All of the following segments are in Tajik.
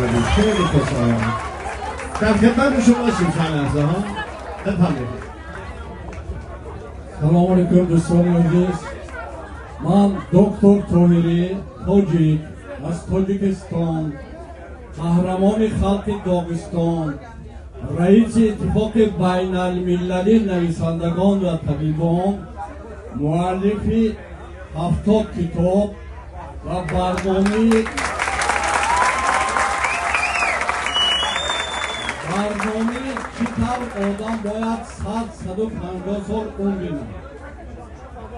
آمدید. خیلی خوش آمدید. در خدمت شما هستیم چند لحظه ها. بفرمایید. Салом алейкум, дӯстони азиз. Ман доктор Тоҳирӣ, тоҷик аз Тоҷикистон, қаҳрамони халқи Доғистон, раиси Иттифоқи байналмилалии нависандагон ва табибон, муаллифи 70 китоб ва барномаи чӣ тавр одам бояд 100-150 сол умр бинад.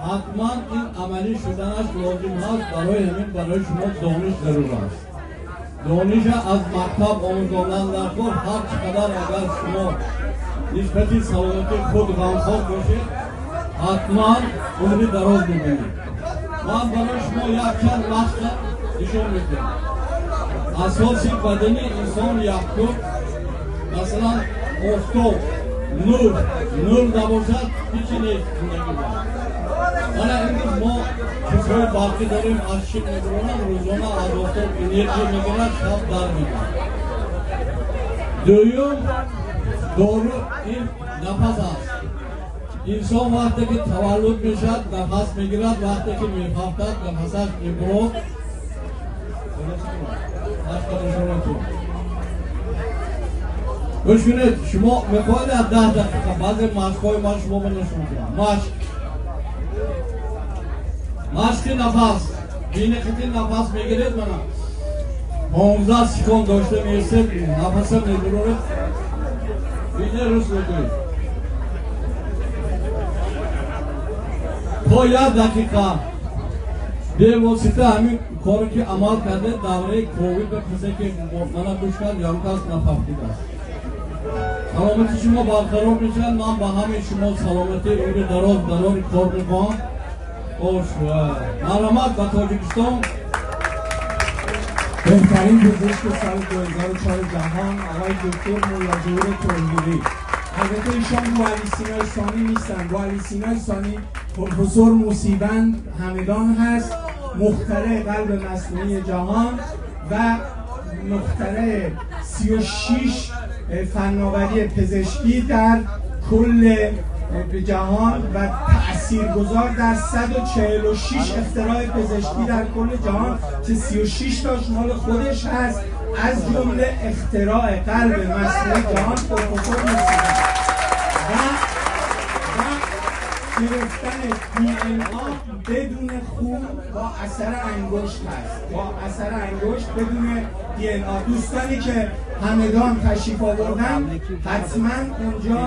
Ҳатман ин амалӣ шуданаш лозим ҳаст. Барои ҳамин барои шумо дониш зарур аст. Дониша аз мактаб омӯзондан дар кор. Ҳар чӣ қадар агар шумо нисбати саломатии худ ғамхор бошед, ҳатман умри дароз мебинед. Ман барои шумо якчанд вақта нишон медиҳам. Асоси бадани инсон якум, масалан, офтоб, нур. Нур набошад, ҳичи нест зиндагӣ. Мана имрӯз мо чизҳои барқӣ дорем, аз чӣ мебуронанд, рӯзона аз офтоб энергия мегирад, шаб дар мегирад. Дуюм дору ин нафас аст. Инсон вақте ки таваллуд мешавад, нафас мегирад, вақте ки мефавтад, нафасаш мебурод. Гӯш кунед, шумо мехоҳед аз 10 дақиқа баъзе машқҳои ман шумо ба нишон кунам. Машқи нафас. Бинеқити нафас мегиред, мана 15 секунд дошта меистед, нафаса мебуроред. Бине рӯз мекунед то 1 дақиқа бевосита. Ҳамин коре ки амал кардед, давраи ковид ба касе ки мана гӯш кард, ягон кас нафавтидааст. Саломати шумо барқарор мешавад. Ман ба ҳамаи шумо саломатӣ, умри дароз, барори кор мехоҳам. Хош, марҳамат ба Тоҷикистон. بهترین پزشک سال 2004 جهان، آقای دکتر ملا طاهری. البته ایشان بوعلی سینای ثانی نیستن. بوعلی سینای ثانی پروفسور موسیوند همدان هست، مخترع قلب مصنوعی جهان و مخترع 36 فناوری پزشکی در کل جهان و تاثیرگذار در 146 اختراع پزشکی در کل جهان که 36 تاش مال خودش هست، از جمله اختراع قلب مصنوعی جهان پروفسور موسیوند و گرفتن DNA بدون خون با اثر انگشت هست، با اثر انگشت بدون DNA. دوستانی که همدان تشریف آوردن حتما اونجا